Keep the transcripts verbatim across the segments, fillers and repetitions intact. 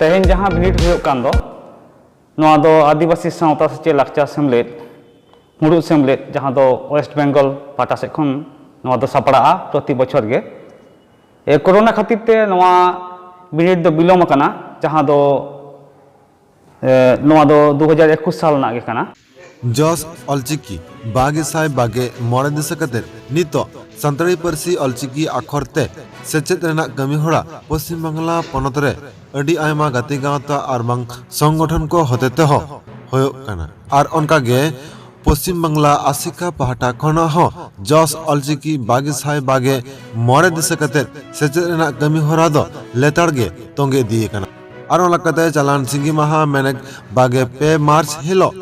ᱛᱮᱦᱮᱧ ᱡᱟᱦᱟᱸ ᱵᱤᱱᱤᱰ ᱦᱩᱭᱩᱜ ᱠᱟᱱ ᱫᱚ, ᱱᱚᱣᱟ ᱫᱚ ᱟᱹᱫᱤᱵᱟᱹᱥᱤ ᱥᱟᱶᱛᱟ ᱥᱮᱪᱮᱫ ᱞᱟᱠᱪᱟᱨ ᱥᱮᱢᱞᱮᱫ, ᱢᱩᱬᱩᱫ ᱥᱮᱢᱞᱮᱫ, ᱡᱟᱦᱟᱸ ᱫᱚ ᱳᱭᱮᱥᱴ ᱵᱮᱝᱜᱚᱞ ᱯᱟᱦᱴᱟ ᱥᱮᱫ ᱠᱷᱚᱱ ᱱᱚᱣᱟ ᱫᱚ ᱥᱟᱯᱲᱟᱜᱼᱟ ᱯᱨᱚᱛᱤ ᱵᱚᱪᱷᱚᱨ ᱜᱮ᱾ ᱮ, ᱠᱳᱨᱳᱱᱟ ᱠᱷᱟᱹᱛᱤᱨ ᱛᱮ ᱱᱚᱣᱟ ᱵᱤᱱᱤᱰ ᱫᱚ ᱵᱤᱞᱚᱢ ᱟᱠᱟᱱᱟ, ᱡᱟᱦᱟᱸ ᱫᱚ, ᱮ, ᱱᱚᱣᱟ ᱫᱚ ᱫᱩ ᱦᱟᱡᱟᱨ ᱮᱠᱩᱥ ᱥᱟᱞ ᱨᱮᱱᱟᱜ ᱜᱮ ᱠᱟᱱᱟ᱾ ᱡᱚᱥ ᱚᱞᱪᱤᱠᱤ ᱵᱟᱜᱮ ᱥᱟᱭ ᱵᱟᱜᱮ ᱢᱚᱬᱮ ᱫᱤᱥᱟᱹ ᱠᱟᱛᱮ ᱱᱤᱛᱚᱜ ᱥᱟᱱᱛᱟᱲᱤ ᱯᱟᱹᱨᱥᱤ ᱚᱞᱪᱤᱠᱤ ᱟᱠᱷᱚᱨ ᱛᱮ ᱥᱮᱪᱮᱫ ᱨᱮᱱᱟᱜ ᱠᱟᱹᱢᱤᱦᱚᱨᱟ ᱯᱚᱥᱪᱤᱢ ᱵᱟᱝᱞᱟ ᱯᱚᱱᱚᱛ ᱨᱮ ᱟᱹᱰᱤ ᱟᱭᱢᱟ ᱜᱟᱛᱮ ᱜᱟᱶᱛᱟ ᱟᱨ ᱵᱟᱝ ᱥᱚᱝᱜᱚᱴᱷᱚᱱ ᱠᱚ ᱦᱚᱛᱮ ᱛᱮᱦᱚᱸ ᱦᱩᱭᱩᱜ ᱠᱟᱱᱟ᱾ ᱟᱨ ᱚᱱᱠᱟ ᱜᱮ ᱯᱚᱥᱪᱤᱢ ᱵᱟᱝᱞᱟ ᱟᱥᱮᱠᱟ ᱯᱟᱦᱴᱟ ᱠᱷᱚᱱᱟᱜ ᱦᱚᱸ ᱡᱚᱥ ᱚᱞᱪᱤᱠᱤ ᱵᱟᱜᱮ ᱥᱟᱭ ᱵᱟᱜᱮ ᱢᱚᱬᱮ ᱫᱤᱥᱟᱹ ᱠᱟᱛᱮ ᱥᱮᱪᱮᱫ ᱨᱮᱱᱟᱜ ᱠᱟᱹᱢᱤ ᱦᱚᱨᱟ ᱫᱚ ᱞᱮᱛᱟᱲ ᱜᱮ ᱛᱚᱸᱜᱮ ᱤᱫᱤ ᱟᱠᱟᱱᱟ᱾ ᱟᱨ ᱚᱱᱟ ᱞᱮᱠᱟᱛᱮ ᱪᱟᱞᱟᱣᱮᱱ ᱥᱤᱸᱜᱤ ᱢᱟᱦᱟ ᱢᱮᱱᱮᱠ ᱵᱟᱜᱮ ᱯᱮ ᱢᱟᱨᱪ ᱦᱤᱞᱳᱜ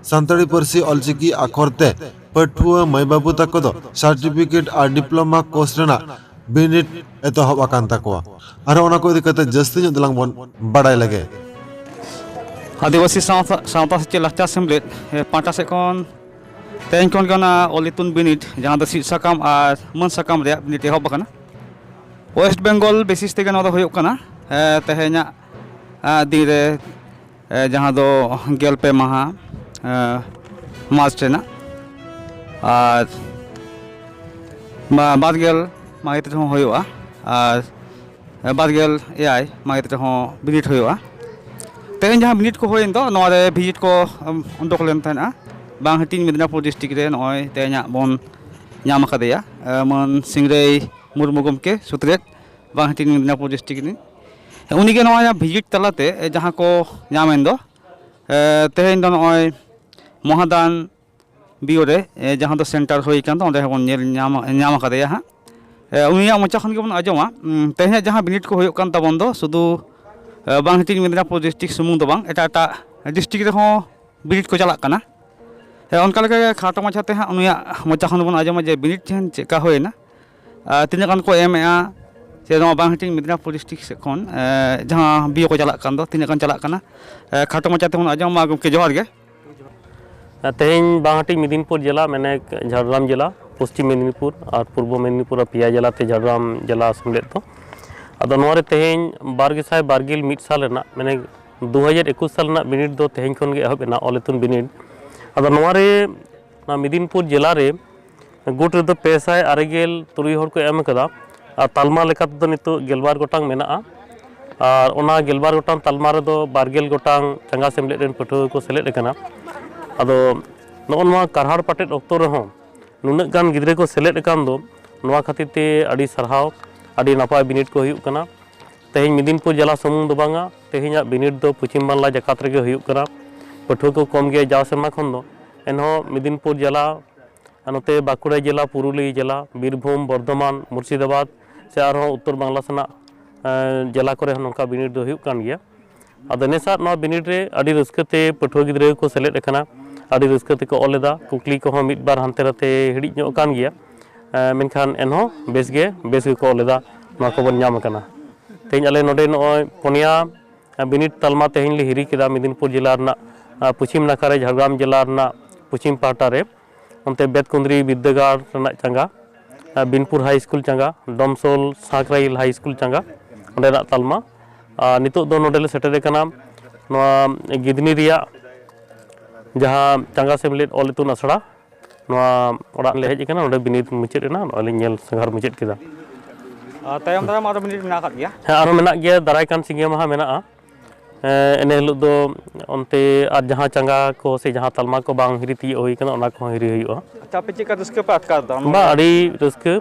ᱥᱟᱱᱛᱟᱲᱤ ᱯᱟᱹᱨᱥᱤ ᱚᱞᱪᱤᱠᱤ ᱟᱠᱷᱚᱨ ᱛᱮ ᱯᱟᱹᱴᱷᱩᱣᱟᱹ ᱢᱟᱹᱭ ᱵᱟᱹᱵᱩ ᱛᱟᱠᱚ ᱫᱚ ᱥᱟᱨᱴᱤᱯᱷᱤᱠᱮᱴ ᱟᱨ ᱰᱤᱯᱞᱳᱢᱟ ᱠᱳᱨᱥ ᱨᱮᱱᱟᱜ ᱵᱤᱱᱤᱰ ᱮᱛᱚᱦᱚᱵ ᱟᱠᱟᱱ ᱛᱟᱠᱚᱣᱟ᱾ ᱟᱨ ᱚᱱᱟ ᱠᱚ ᱤᱫᱤ ᱠᱟᱛᱮ ᱡᱟᱹᱥᱛᱤ ᱧᱚᱜ ᱫᱚᱞᱟᱝ ᱵᱚᱱ ᱵᱟᱲᱟᱭ ᱞᱮᱜᱮ᱾ ᱟᱹᱫᱤᱵᱟᱹᱥᱤ ᱥᱟᱶᱛᱟ ᱥᱟᱶᱛᱟ ᱥᱮᱪᱮᱫ ᱞᱟᱠᱪᱟᱨ ᱥᱮᱢᱞᱮᱫ, ᱮ, ᱯᱟᱦᱴᱟ ᱥᱮᱫ ᱠᱷᱚᱱ ᱛᱮᱦᱮᱧ ᱠᱷᱚᱱ ᱜᱮ ᱚᱱᱟ ᱚᱞ ᱤᱛᱩᱱ ᱵᱤᱱᱤᱰ, ᱡᱟᱦᱟᱸ ᱫᱚ ᱥᱤᱫ ᱥᱟᱠᱟᱢ ᱟᱨ ᱢᱟᱹᱱ ᱥᱟᱠᱟᱢ ᱨᱮᱭᱟᱜ ᱵᱤᱱᱤᱰ ᱮᱦᱚᱵ ᱟᱠᱟᱱᱟ᱾ ᱳᱭᱮᱥᱴ ᱵᱮᱝᱜᱚᱞ ᱵᱮᱥᱤᱥ ᱛᱮᱜᱮ ᱱᱚᱣᱟ ᱫᱚ ᱦᱩᱭᱩᱜ ᱠᱟᱱᱟ᱾ ᱮ, ᱛᱮᱦᱮᱧᱟᱜ, ᱮ, ᱫᱤᱱ ᱨᱮ, ᱮ, ᱡᱟᱦᱟᱸ ᱫᱚ ᱜᱮᱞ ᱯᱮ ᱢᱟᱦᱟ, ᱮ, ᱢᱟᱨᱪ ᱨᱮᱱᱟᱜ, ᱟᱨ ᱵᱟ- ᱵᱟᱨ ᱜᱮᱞ ᱢᱟᱹᱦᱤᱛ ᱨᱮᱦᱚᱸ ᱦᱩᱭᱩᱜᱼᱟ, ᱟᱨ ᱵᱟᱨ ᱜᱮᱞ ᱮᱭᱟᱭ ᱢᱟᱹᱦᱤᱛ ᱨᱮᱦᱚᱸ ᱵᱤᱱᱤᱰ ᱦᱩᱭᱩᱜᱼᱟ᱾ ᱛᱮᱦᱮᱧ ᱡᱟᱦᱟᱸ ᱵᱤᱱᱤᱰ ᱠᱚ ᱦᱩᱭᱮᱱ ᱫᱚ, ᱱᱚᱣᱟ ᱨᱮ ᱵᱷᱤᱡᱤᱴ ᱠᱚ, ᱮᱢ, ᱩᱰᱩᱠ ᱞᱮᱱ ᱛᱟᱦᱮᱱᱟ᱾ ᱵᱟᱝ ᱦᱟᱹᱴᱤᱧ ᱢᱮᱫᱽᱱᱟᱯᱩᱨ ᱰᱤᱥᱴᱨᱤᱠᱴ ᱨᱮ ᱱᱚᱜᱼᱚᱭ ᱛᱮᱦᱮᱧᱟᱜ ᱵᱚᱱ ᱧᱟᱢ ᱟᱠᱟᱫᱮᱭᱟ, ᱮ, ᱢᱟᱹᱱ ᱥᱤᱝᱨᱟᱹᱭ ᱢᱩᱨᱢᱩ ᱜᱚᱢᱠᱮ ᱥᱩᱛᱨᱮᱛ, ᱵᱟᱝ ᱦᱟᱹᱴᱤᱧ ᱢᱮᱫᱽᱱᱟᱯᱩᱨ ᱰᱤᱥᱴᱨᱤᱠᱴ ᱨᱤᱱᱤᱡ᱾ ᱩᱱᱤᱜᱮ ᱱᱚᱣᱟ ᱵᱷᱤᱡᱤᱴ ᱛᱟᱞᱟᱛᱮ, ᱮ, ᱡᱟᱦᱟᱸ ᱠᱚ ᱧᱟᱢᱮᱱ ᱫᱚ, ᱮ, ᱛᱮᱦᱮᱧ ᱫᱚ ᱱᱚᱜᱼᱚᱭ ᱢᱚᱦᱟᱫᱟᱱ ᱵᱤᱭᱳ ᱨᱮ, ᱮ, ᱡᱟᱦᱟᱸ ᱫᱚ ᱥᱮᱱᱴᱟᱨ ᱦᱩᱭ ᱟᱠᱟᱱ ᱫᱚ, ᱚᱸᱰᱮ ᱦᱚᱸᱵᱚᱱ ᱧᱮᱞ ᱧᱟᱢ, ᱧᱟᱢ ᱟᱠᱟᱫᱮᱭᱟ ᱦᱟᱸᱜ᱾ ᱮ, ᱩᱱᱤᱭᱟᱜ ᱢᱚᱪᱟ ᱠᱷᱚᱱ ᱜᱮᱵᱚᱱ ᱟᱸᱡᱚᱢᱟ᱾ ᱩᱢ, ᱛᱮᱦᱮᱧᱟᱜ ᱡᱟᱦᱟᱸ ᱵᱤᱱᱤᱰ ᱠᱚ ᱦᱩᱭᱩᱜ ᱠᱟᱱ ᱛᱟᱵᱚᱱ ᱫᱚ, ᱥᱩᱫᱷᱩ, ᱮ, ᱵᱟᱝ ᱦᱟᱹᱴᱤᱧ ᱢᱮᱫᱽᱱᱟᱯᱩᱨ ᱰᱤᱥᱴᱨᱤᱠᱴ ᱥᱩᱢᱩᱝ ᱫᱚ ᱵᱟᱝ, ᱮᱴᱟᱜ ᱮᱴᱟᱜ ᱰᱤᱥᱴᱨᱤᱠᱴ ᱨᱮᱦᱚᱸ ᱵᱤᱱᱤᱰ ᱠᱚ ᱪᱟᱞᱟᱜ ᱠᱟᱱᱟ᱾ ᱮ, ᱚᱱᱠᱟ ᱞᱮᱠᱟ ᱜᱮ ᱠᱷᱟᱴᱚ ᱢᱟᱪᱷᱟ ᱛᱮ ᱦᱟᱸᱜ ᱩᱱᱤᱭᱟᱜ ᱢᱚᱪᱟ ᱠᱷᱚᱱ ᱵᱚᱱ ᱟᱸᱡᱚᱢᱟ ᱡᱮ ᱵᱤᱱᱤᱰ ᱪᱮᱫ ᱪᱮᱫᱠᱟ ᱦᱩᱭᱮᱱᱟ, ᱟᱨ ᱛᱤᱱᱟᱹᱜ ᱜᱟᱱ ᱠᱚ ᱮᱢᱮᱜᱼᱟ, ᱥᱮ ᱱᱚᱣᱟ ᱵᱟᱝ ᱦᱟᱹᱴᱤᱧ ᱢᱮᱫᱽᱱᱟᱯᱩᱨ ᱰᱤᱥᱴᱨᱤᱠᱴ ᱥᱮᱫ ᱠᱷᱚᱱ, ᱮ, ᱡᱟᱦᱟᱸ ᱵᱤᱭᱳ ᱠᱚ ᱪᱟᱞᱟᱜ ᱠᱟᱱ ᱫᱚ, ᱛᱤᱱᱟᱹᱜ ᱜᱟᱱ ᱪᱟᱞᱟᱜ ᱠᱟᱱᱟ, ᱮ, ᱠᱷᱟᱴᱚ ᱢᱟᱪᱷᱟ ᱛᱮᱵᱚᱱ ᱟᱸᱡᱚᱢ ᱢᱟ᱾ ᱜᱚᱢᱠᱮ, ᱡᱚᱦᱟᱨ ᱜᱮ᱾ ᱛᱮᱦᱮᱧ ᱵᱟᱝᱦᱟᱴᱤ ᱢᱮᱫᱤᱱᱯᱩᱨ ᱡᱮᱞᱟ, ᱢᱮᱱᱮᱠ ᱡᱷᱟᱲᱜᱨᱟᱢ ᱡᱮᱞᱟ, ᱯᱚᱥᱪᱤᱢ ᱢᱮᱫᱤᱱᱯᱩᱨ ᱟᱨ ᱯᱩᱨᱵᱚ ᱢᱮᱫᱤᱱᱯᱩᱨ ᱟᱨ ᱯᱮᱭᱟ ᱡᱮᱞᱟ ᱛᱮ ᱡᱷᱟᱲᱜᱨᱟᱢ ᱡᱮᱞᱟ ᱥᱮᱢᱞᱮᱫ ᱫᱚ᱾ ᱟᱫᱚ ᱱᱚᱣᱟ ᱨᱮ ᱛᱮᱦᱮᱧ ᱵᱟᱨ ᱜᱮᱥᱟᱭ ᱵᱟᱨ ᱜᱮᱞ ᱢᱤᱫ ᱥᱟᱞ ᱨᱮᱱᱟᱜ, ᱢᱟᱱᱮ ᱫᱩ ᱦᱟᱡᱟᱨ ᱮᱠᱩᱥ ᱥᱟᱞ ᱨᱮᱱᱟᱜ ᱵᱤᱱᱤᱰ ᱫᱚ ᱛᱮᱦᱮᱧ ᱠᱷᱚᱱ ᱜᱮ ᱮᱦᱚᱵ ᱮᱱᱟ, ᱚᱞ ᱤᱛᱩᱱ ᱵᱤᱱᱤᱰ᱾ ᱟᱫᱚ ᱱᱚᱣᱟ ᱨᱮ, ᱱᱚᱣᱟ ᱢᱮᱫᱤᱱᱯᱩᱨ ᱡᱮᱞᱟ ᱨᱮ ᱜᱩᱴ ᱨᱮᱫᱚ ᱯᱮ ᱥᱟᱭ ᱟᱨᱮ ᱜᱮᱞ ᱛᱩᱨᱩᱭ ᱦᱚᱲ ᱠᱚ ᱮᱢ ᱟᱠᱟᱫᱟ᱾ ᱟᱨ ᱛᱟᱞᱢᱟ ᱞᱮᱠᱟ ᱛᱮᱫᱚ ᱱᱤᱛᱚᱜ ᱜᱮᱞᱵᱟᱨ ᱜᱚᱴᱟᱝ ᱢᱮᱱᱟᱜᱼᱟ᱾ ᱟᱨ ᱚᱱᱟ ᱜᱮᱞᱵᱟᱨ ᱜᱚᱴᱟᱝ ᱛᱟᱞᱢᱟ ᱨᱮᱫᱚ ᱵᱟᱨ ᱜᱮᱞ ᱜᱚᱴᱟᱝ ᱪᱟᱸᱜᱟ ᱥᱮᱢᱞᱮᱫ ᱨᱮᱱ ᱯᱟᱹᱴᱷᱩᱣᱟᱹ ᱠᱚ ᱥᱮᱞᱮᱫ ᱟᱠᱟᱱᱟ᱾ ᱟᱫᱚ ᱱᱚᱜᱼᱚ ᱱᱚᱣᱟ ᱠᱟᱨᱦᱟᱲ ᱯᱟᱴᱮᱫ ᱚᱠᱛᱚ ᱨᱮᱦᱚᱸ ᱱᱩᱱᱟᱹᱜ ᱜᱟᱱ ᱜᱤᱫᱽᱨᱟᱹ ᱠᱚ ᱥᱮᱞᱮᱫ ᱟᱠᱟᱱ ᱫᱚ, ᱱᱚᱣᱟ ᱠᱷᱟᱹᱛᱤᱨ ᱛᱮ ᱟᱹᱰᱤ ᱥᱟᱨᱦᱟᱣ, ᱟᱹᱰᱤ ᱱᱟᱯᱟᱭ ᱵᱤᱱᱤᱰ ᱠᱚ ᱦᱩᱭᱩᱜ ᱠᱟᱱᱟ᱾ ᱛᱮᱦᱮᱧ ᱢᱮᱫᱤᱱᱯᱩᱨ ᱡᱮᱞᱟ ᱥᱩᱢᱩᱝ ᱫᱚ ᱵᱟᱝᱟ, ᱛᱮᱦᱮᱧᱟᱜ ᱵᱤᱱᱤᱰ ᱫᱚ ᱯᱚᱪᱷᱤᱢ ᱵᱟᱝᱞᱟ ᱡᱟᱠᱟᱛ ᱨᱮᱜᱮ ᱦᱩᱭᱩᱜ ᱠᱟᱱᱟ᱾ ᱯᱟᱹᱴᱷᱩᱣᱟᱹ ᱠᱚ ᱠᱚᱢ ᱜᱮᱭᱟ ᱡᱟᱣ ᱥᱮᱨᱢᱟ ᱠᱷᱚᱱ ᱫᱚ, ᱮᱱᱦᱚᱸ ᱢᱮᱫᱤᱱᱯᱩᱨ ᱡᱮᱞᱟ, ᱱᱚᱛᱮ ᱵᱟᱸᱠᱩᱲᱟ ᱡᱮᱞᱟ, ᱯᱩᱨᱩᱞᱤᱭᱟᱹ ᱡᱮᱞᱟ, ᱵᱤᱨᱵᱷᱩᱢ, ᱵᱚᱨᱫᱷᱚᱢᱟᱱ, ᱢᱩᱨᱥᱤᱫᱟᱵᱟᱫᱽ ᱥᱮ ᱟᱨᱦᱚᱸ ᱩᱛᱛᱚᱨ ᱵᱟᱝᱞᱟ ᱥᱮᱱᱟᱜ, ᱮᱸ, ᱡᱮᱞᱟ ᱠᱚᱨᱮ ᱦᱚᱸ ᱱᱚᱝᱠᱟ ᱵᱤᱱᱤᱰ ᱫᱚ ᱦᱩᱭᱩᱜ ᱠᱟᱱ ᱜᱮᱭᱟ᱾ ᱟᱫᱚ ᱱᱮᱥᱟᱜ ᱱᱚᱣᱟ ᱵᱤᱱᱤᱰ ᱨᱮ ᱟᱹᱰᱤ ᱨᱟᱹᱥᱠᱟᱹ ᱛᱮ ᱯᱟᱹᱴᱷᱩᱣᱟᱹ ᱜᱤᱫᱽᱨᱟᱹ ᱠᱚ ᱥᱮᱞᱮᱫ ᱟᱠᱟᱱᱟ, ᱟᱹᱰᱤ ᱨᱟᱹᱥᱠᱟᱹ ᱛᱮᱠᱚ ᱚᱞ ᱮᱫᱟ, ᱠᱩᱠᱞᱤ ᱠᱚᱦᱚᱸ ᱢᱤᱫ ᱵᱟᱨ ᱦᱟᱱᱛᱮ ᱱᱟᱛᱮ ᱦᱤᱲᱤᱡ ᱧᱚᱜ ᱟᱠᱟᱱ ᱜᱮᱭᱟ, ᱮᱸ, ᱢᱮᱱᱠᱷᱟᱱ ᱮᱱᱦᱚᱸ ᱵᱮᱥ ᱜᱮ, ᱵᱮᱥ ᱜᱮᱠᱚ ᱚᱞ ᱮᱫᱟ, ᱱᱚᱣᱟ ᱠᱚᱵᱚᱱ ᱧᱟᱢ ᱟᱠᱟᱱᱟ᱾ ᱛᱮᱦᱮᱧ ᱟᱞᱮ ᱱᱚᱰᱮ ᱱᱚᱜᱼᱚᱭ ᱯᱩᱱᱭᱟ ᱵᱤᱱᱤᱰ ᱛᱟᱞᱢᱟ ᱛᱮᱦᱮᱧ ᱞᱮ ᱦᱤᱨᱤ ᱠᱮᱫᱟ, ᱢᱮᱫᱤᱱᱯᱩᱨ ᱡᱮᱞᱟ ᱨᱮᱱᱟᱜ, ᱟᱸ, ᱯᱚᱪᱷᱤᱢ ᱱᱟᱠᱷᱟ ᱨᱮ, ᱡᱷᱟᱲᱜᱨᱟᱢ ᱡᱮᱞᱟ ᱨᱮᱱᱟᱜ ᱯᱚᱪᱷᱤᱢ ᱯᱟᱦᱴᱟ ᱨᱮ, ᱚᱱᱛᱮ ᱵᱮᱛᱠᱩᱸᱫᱽᱨᱤ ᱵᱤᱨᱫᱟᱹᱜᱟᱲ ᱨᱮᱱᱟᱜ ᱪᱟᱸᱜᱟ, ᱟᱸ, ᱵᱤᱱᱯᱩᱨ ᱦᱟᱭ ᱥᱠᱩᱞ ᱪᱟᱸᱜᱟ, ᱰᱚᱢᱥᱳᱞ ᱥᱟᱸᱠᱨᱟᱭᱤᱞ ᱦᱟᱭ ᱥᱠᱩᱞ ᱪᱟᱸᱜᱟ, ᱚᱸᱰᱮᱱᱟᱜ ᱛᱟᱞᱢᱟ᱾ ᱟᱨ ᱱᱤᱛᱚᱜ ᱫᱚ ᱱᱚᱰᱮ ᱞᱮ ᱥᱮᱴᱮᱨ ᱟᱠᱟᱱᱟ ᱱᱚᱣᱟ ᱜᱤᱫᱽᱱᱤ ᱨᱮᱭᱟᱜ ᱡᱟᱦᱟᱸ ᱪᱟᱸᱜᱟ ᱥᱮᱢᱞᱮᱫ ᱚᱞ ᱤᱛᱩᱱ ᱟᱥᱲᱟ, ᱱᱚᱣᱟ ᱚᱲᱟᱜ ᱞᱮ ᱦᱮᱡ ᱟᱠᱟᱱᱟ᱾ ᱱᱚᱰᱮ ᱵᱤᱱᱤᱰ ᱢᱩᱪᱟᱹᱫ ᱮᱱᱟ, ᱱᱚᱜᱼᱚᱭ ᱞᱤᱧ ᱧᱮᱞ ᱥᱟᱸᱜᱷᱟᱨ ᱢᱩᱪᱟᱹᱫ ᱠᱮᱫᱟ᱾ ᱟᱨ ᱛᱟᱭᱚᱢ ᱫᱟᱨᱟᱢ ᱟᱨᱚ ᱵᱤᱱᱤᱰ ᱢᱮᱱᱟᱜ ᱟᱠᱟᱫ ᱜᱮᱭᱟ? ᱦᱮᱸ, ᱟᱨᱚ ᱢᱮᱱᱟᱜ ᱜᱮᱭᱟ, ᱫᱟᱨᱟᱭ ᱠᱟᱱ ᱥᱤᱸᱜᱮ ᱢᱟᱦᱟ ᱢᱮᱱᱟᱜᱼᱟ᱾ ᱮᱸ, ᱤᱱᱟᱹ ᱦᱤᱞᱳᱜ ᱫᱚ ᱚᱱᱛᱮ ᱟᱨ ᱡᱟᱦᱟᱸ ᱪᱟᱸᱜᱟ ᱠᱚ ᱥᱮ ᱡᱟᱦᱟᱸ ᱛᱟᱞᱢᱟ ᱠᱚ ᱵᱟᱝ ᱦᱤᱨᱤ ᱛᱤᱭᱳᱜ ᱦᱩᱭ ᱠᱟᱱᱟ, ᱚᱱᱟ ᱠᱚᱦᱚᱸ ᱦᱤᱨᱤ ᱦᱩᱭᱩᱜᱼᱟ᱾ ᱟᱪᱪᱷᱟ, ᱟᱯᱮ ᱪᱮᱫ ᱞᱮᱠᱟ ᱨᱟᱹᱥᱠᱟᱹ ᱯᱮ ᱟᱴᱠᱟᱨ ᱮᱫᱟ ᱱᱚᱣᱟ ᱵᱟᱝ, ᱨᱮ? ᱟᱹᱰᱤ ᱨᱟᱹᱥᱠᱟᱹ᱾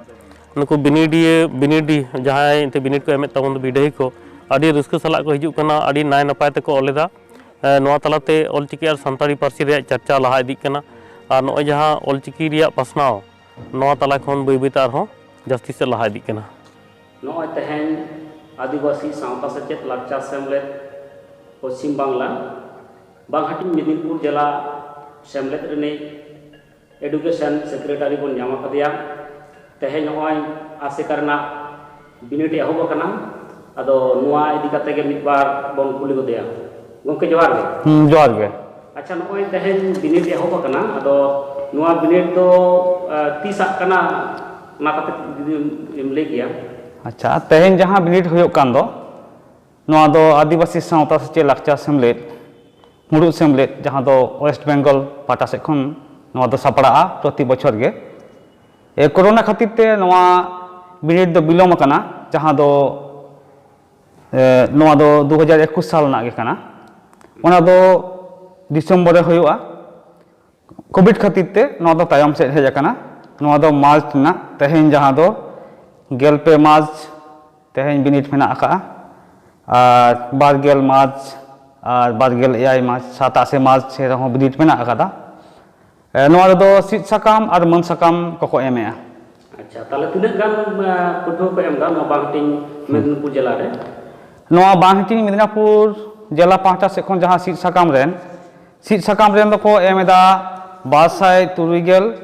ᱱᱩᱠᱩ ᱵᱤᱱᱤᱰᱤᱭᱟᱹ, ᱵᱤᱱᱤᱰᱤ ᱡᱟᱦᱟᱸᱭ ᱮᱱᱛᱮ ᱵᱤᱱᱤᱰ ᱠᱚ ᱮᱢᱮᱫ ᱛᱟᱵᱚᱱ ᱫᱚ, ᱵᱤᱰᱟᱹᱦᱤ ᱠᱚ, ᱟᱹᱰᱤ ᱨᱟᱹᱥᱠᱟᱹ ᱥᱟᱞᱟᱜ ᱠᱚ ᱦᱤᱡᱩᱜ ᱠᱟᱱᱟ, ᱟᱹᱰᱤ ᱱᱟᱭ ᱱᱟᱯᱟᱭ ᱛᱮᱠᱚ ᱚᱞ ᱮᱫᱟ᱾ ᱮᱸ, ᱱᱚᱣᱟ ᱛᱟᱞᱟᱛᱮ ᱚᱞᱪᱤᱠᱤ ᱟᱨ ᱥᱟᱱᱛᱟᱲᱤ ᱯᱟᱹᱨᱥᱤ ᱨᱮᱭᱟᱜ ᱪᱟᱨᱪᱟ ᱞᱟᱦᱟ ᱤᱫᱤᱜ ᱠᱟᱱᱟ᱾ ᱟᱨ ᱱᱚᱜᱼᱚᱭ ᱡᱟᱦᱟᱸ ᱚᱞᱪᱤᱠᱤ ᱨᱮᱭᱟᱜ ᱯᱟᱥᱱᱟᱣ, ᱱᱚᱣᱟ ᱛᱟᱞᱟ ᱠᱷᱚᱱ ᱵᱟᱹᱭ ᱵᱟᱹᱭᱛᱮ ᱟᱨᱦᱚᱸ ᱡᱟᱹᱥᱛᱤ ᱥᱮᱫ ᱞᱟᱦᱟ ᱤᱫᱤᱜ ᱠᱟᱱᱟ᱾ ᱱᱚᱜᱼᱚᱭ ᱛᱮᱦᱮᱧ ᱟᱹᱫᱤᱵᱟᱹᱥᱤ ᱥᱟᱶᱛᱟ ᱥᱮᱪᱮᱫ ᱞᱟᱠᱪᱟᱨ ᱥᱮᱢᱞᱮᱫ ᱯᱚᱪᱷᱤᱢ ᱵᱟᱝᱞᱟ, ᱵᱟᱝᱦᱟᱴᱤᱧ ᱢᱮᱫᱤᱱᱯᱩᱨ ᱡᱮᱞᱟ ᱥᱮᱢᱞᱮᱫ ᱨᱤᱱᱤᱡ ᱮᱰᱩᱠᱮᱥᱚᱱ ᱥᱮᱠᱨᱮᱴᱟᱨᱤ ᱵᱚᱱ ᱧᱟᱢ ᱟᱠᱟᱫᱮᱭᱟ᱾ ᱛᱮᱦᱮᱧ ᱱᱚᱜᱼᱚᱭ ᱟᱥᱮᱠᱟ ᱨᱮᱱᱟᱜ ᱵᱤᱱᱤᱰ ᱮᱦᱚᱵ ᱟᱠᱟᱱᱟ᱾ ᱟᱫᱚ ᱱᱚᱣᱟ ᱤᱫᱤ ᱠᱟᱛᱮ ᱜᱮ ᱢᱤᱫ ᱵᱟᱨ ᱵᱚᱱ ᱠᱩᱞᱤ ᱜᱚᱫᱮᱭᱟ᱾ ᱜᱚᱢᱠᱮ, ᱡᱚᱦᱟᱨ ᱜᱮ᱾ ᱦᱩᱸ, ᱡᱚᱦᱟᱨ ᱜᱮ᱾ ᱟᱪᱪᱷᱟ, ᱱᱚᱜᱼᱚᱭ ᱛᱮᱦᱮᱧ ᱵᱤᱱᱤᱰ ᱮᱦᱚᱵ ᱟᱠᱟᱱᱟ, ᱟᱫᱚ ᱱᱚᱣᱟ ᱵᱤᱱᱤᱰ ᱫᱚ, ᱟᱸ, ᱛᱤᱥᱟᱜ ᱠᱟᱱᱟ, ᱚᱱᱟ ᱠᱟᱛᱮ ᱡᱩᱫᱤᱢ ᱞᱟᱹᱭ ᱠᱮᱭᱟ᱾ ᱟᱪᱪᱷᱟ, ᱛᱮᱦᱮᱧ ᱡᱟᱦᱟᱸ ᱵᱤᱱᱤᱰ ᱦᱩᱭᱩᱜ ᱠᱟᱱ ᱫᱚ, ᱱᱚᱣᱟ ᱫᱚ ᱟᱹᱫᱤᱵᱟᱹᱥᱤ ᱥᱟᱶᱛᱟ ᱥᱮᱪᱮᱫ ᱞᱟᱠᱪᱟᱨ ᱥᱮᱢᱞᱮᱫ, ᱢᱩᱲᱩᱫ ᱥᱮᱢᱞᱮᱫ, ᱡᱟᱦᱟᱸ ᱫᱚ ᱳᱭᱮᱥᱴ ᱵᱮᱝᱜᱚᱞ ᱯᱟᱦᱴᱟ ᱥᱮᱫ ᱠᱷᱚᱱ ᱱᱚᱣᱟ ᱫᱚ ᱥᱟᱯᱲᱟᱜᱼᱟ ᱯᱨᱚᱛᱤ ᱵᱚᱪᱷᱚᱨ ᱜᱮ᱾ ᱮ, ᱠᱳᱨᱳᱱᱟ ᱠᱷᱟᱹᱛᱤᱨ ᱛᱮ ᱱᱚᱣᱟ ᱵᱤᱱᱤᱰ ᱫᱚ ᱵᱤᱞᱚᱢ ᱟᱠᱟᱱᱟ, ᱡᱟᱦᱟᱸ ᱫᱚ, ᱮ, ᱱᱚᱣᱟ ᱫᱚ ᱫᱩ ᱦᱟᱡᱟᱨ ᱮᱠᱩᱥ ᱥᱟᱞ ᱨᱮᱱᱟᱜ ᱜᱮ ᱠᱟᱱᱟ᱾ ᱚᱱᱟ ᱫᱚ ᱰᱤᱥᱮᱢᱵᱚᱨ ᱨᱮ ᱦᱩᱭᱩᱜᱼᱟ᱾ ᱠᱳᱵᱷᱤᱰ ᱠᱷᱟᱹᱛᱤᱨ ᱛᱮ ᱱᱚᱣᱟ ᱫᱚ ᱛᱟᱭᱚᱢ ᱥᱮᱫ ᱦᱮᱡ ᱟᱠᱟᱱᱟ᱾ ᱱᱚᱣᱟ ᱫᱚ ᱢᱟᱨᱪ ᱨᱮᱱᱟᱜ, ᱛᱮᱦᱮᱧ ᱡᱟᱦᱟᱸ ᱫᱚ ᱜᱮᱞ ᱯᱮ ᱢᱟᱨᱪ, ᱛᱮᱦᱮᱧ ᱵᱤᱱᱤᱰ ᱢᱮᱱᱟᱜ ᱟᱠᱟᱫᱼᱟ᱾ ᱟᱨ ᱵᱟᱨ ᱜᱮᱞ ᱢᱟᱨᱪ ᱟᱨ ᱵᱟᱨ ᱜᱮᱞ ᱮᱭᱟᱭ ᱢᱟᱨᱪ, ᱥᱟᱛᱟᱥᱮ ᱢᱟᱨᱪ ᱨᱮᱦᱚᱸ ᱵᱤᱱᱤᱰ ᱢᱮᱱᱟᱜ ᱟᱠᱟᱫᱟ᱾ ᱮ, ᱱᱚᱣᱟ ᱨᱮᱫᱚ ᱥᱤᱫ ᱥᱟᱠᱟᱢ ᱟᱨ ᱢᱟᱹᱱ ᱥᱟᱠᱟᱢ ᱠᱚᱠᱚ ᱮᱢᱮᱜᱼᱟ᱾ ᱟᱪᱪᱷᱟ, ᱛᱟᱦᱚᱞᱮ ᱛᱤᱱᱟᱹᱜ ᱜᱟᱱ, ᱮ, ᱯᱟᱹᱴᱷᱩᱣᱟᱹ ᱠᱚ ᱮᱢ ᱮᱫᱟ ᱱᱚᱣᱟ ᱵᱟᱝᱦᱟᱹᱴᱤᱧ ᱢᱮᱫᱽᱱᱤᱯᱩᱨ ᱡᱮᱞᱟ ᱨᱮ? ᱱᱚᱣᱟ ᱵᱟᱝᱦᱟᱹᱴᱤᱧ ᱢᱮᱫᱽᱱᱟᱯᱩᱨ ᱡᱮᱞᱟ ᱯᱟᱦᱴᱟ ᱥᱮᱫ ᱠᱷᱚᱱ ᱡᱟᱦᱟᱸ ᱥᱤᱫ ᱥᱟᱠᱟᱢ ᱨᱮᱱ, ᱥᱤᱫ ᱥᱟᱠᱟᱢ ᱨᱮᱱ ᱫᱚᱠᱚ ᱮᱢ ᱮᱫᱟ ᱵᱟᱨ ᱥᱟᱭ ᱛᱩᱨᱩᱭ ᱜᱮᱞ,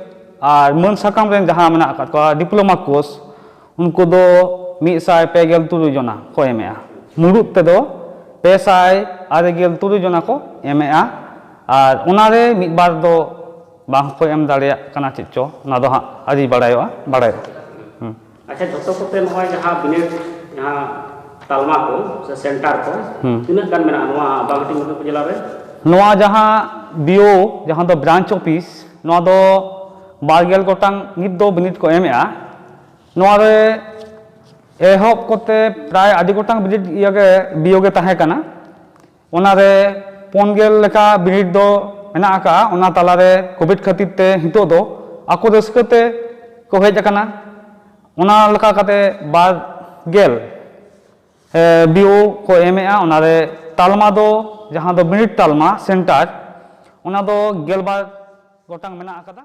ᱟᱨ ᱢᱟᱹᱱ ᱥᱟᱠᱟᱢ ᱨᱮᱱ ᱡᱟᱦᱟᱸ ᱢᱮᱱᱟᱜ ᱟᱠᱟᱫ ᱠᱚᱣᱟ ᱰᱤᱯᱞᱳᱢᱟ ᱠᱳᱨᱥ, ᱩᱱᱠᱩ ᱫᱚ ᱢᱤᱫ ᱥᱟᱭ ᱯᱮ ᱜᱮᱞ ᱛᱩᱨᱩᱭ ᱡᱚᱱᱟ ᱠᱚ ᱮᱢᱮᱜᱼᱟ᱾ ᱢᱩᱲᱩᱫ ᱛᱮᱫᱚ ᱯᱮ ᱥᱟᱭ ᱟᱨᱮ ᱜᱮᱞ ᱛᱩᱨᱩᱭ ᱡᱚᱱᱟ ᱠᱚ ᱮᱢᱮᱜᱼᱟ, ᱟᱨ ᱚᱱᱟᱨᱮ ᱢᱤᱫ ᱵᱟᱨ ᱫᱚ ᱵᱟᱝ ᱠᱚ ᱮᱢ ᱫᱟᱲᱮᱭᱟᱜ ᱠᱟᱱᱟ ᱪᱮᱫ ᱪᱚ, ᱚᱱᱟ ᱫᱚ ᱦᱟᱸᱜ ᱟᱹᱣᱨᱤ ᱵᱟᱲᱟᱭᱚᱜᱼᱟ, ᱵᱟᱲᱟᱭᱚᱜᱼᱟ᱾ ᱦᱩᱸ᱾ ᱟᱪᱪᱷᱟ, ᱡᱷᱚᱛᱚ ᱠᱚᱛᱮ ᱱᱚᱜᱼᱚᱭ ᱡᱟᱦᱟᱸ ᱵᱤᱱᱤᱰ, ᱡᱟᱦᱟᱸ ᱛᱟᱞᱢᱟ ᱠᱚ ᱥᱮ ᱥᱮᱱᱴᱟᱨ ᱠᱚ, ᱦᱩᱸ᱾ ᱛᱤᱱᱟᱹᱜ ᱜᱟᱱ ᱢᱮᱱᱟᱜᱼᱟ ᱱᱚᱣᱟ ᱵᱟᱝᱦᱟᱴᱤ ᱢᱚᱫᱷᱩᱯᱩᱨ ᱡᱮᱞᱟ ᱨᱮ? ᱱᱚᱣᱟ ᱡᱟᱦᱟᱸ ᱵᱤ ᱳ, ᱡᱟᱦᱟᱸ ᱫᱚ ᱵᱨᱟᱧᱪ ᱚᱯᱷᱤᱥ, ᱱᱚᱣᱟ ᱫᱚ ᱵᱟᱨ ᱜᱮᱞ ᱜᱚᱴᱟᱝ ᱱᱤᱛ ᱫᱚ ᱵᱤᱱᱤᱰ ᱠᱚ ᱮᱢᱮᱜᱼᱟ᱾ ᱱᱚᱣᱟ ᱨᱮ ᱮᱦᱚᱵ ᱠᱚᱛᱮ ᱯᱨᱟᱭ ᱟᱹᱰᱤ ᱜᱚᱴᱟᱝ ᱵᱤᱱᱤᱰ ᱤᱭᱟᱹ ᱜᱮ, ᱵᱤ ᱳ ᱜᱮ ᱛᱟᱦᱮᱸ ᱠᱟᱱᱟ᱾ ᱚᱱᱟᱨᱮ ᱯᱩᱱ ᱜᱮᱞ ᱞᱮᱠᱟ ᱵᱤᱱᱤᱰ ᱫᱚ ᱢᱮᱱᱟᱜ ᱟᱠᱟᱫᱼᱟ᱾ ᱚᱱᱟ ᱛᱟᱞᱟᱨᱮ ᱠᱳᱵᱷᱤᱰ ᱠᱷᱟᱹᱛᱤᱨ ᱛᱮ ᱱᱤᱛᱚᱜ ᱫᱚ ᱟᱠᱚ ᱨᱟᱹᱥᱠᱟᱹ ᱛᱮ ᱠᱚ ᱦᱮᱡ ᱟᱠᱟᱱᱟ᱾ ᱚᱱᱟ ᱞᱮᱠᱟ ᱠᱟᱛᱮ ᱵᱟᱨ ᱜᱮᱞ, ᱮ, ᱵᱤ ᱳ ᱠᱚ ᱮᱢᱮᱜᱼᱟ᱾ ᱚᱱᱟᱨᱮ ᱛᱟᱞᱢᱟ ᱫᱚ, ᱡᱟᱦᱟᱸ ᱫᱚ ᱵᱤᱱᱤᱰ ᱛᱟᱞᱢᱟ, ᱥᱮᱱᱴᱟᱨ, ᱚᱱᱟ ᱫᱚ ᱜᱮᱞ ᱵᱟᱨ ᱜᱚᱴᱟᱝ ᱢᱮᱱᱟᱜ ᱟᱠᱟᱫᱟ᱾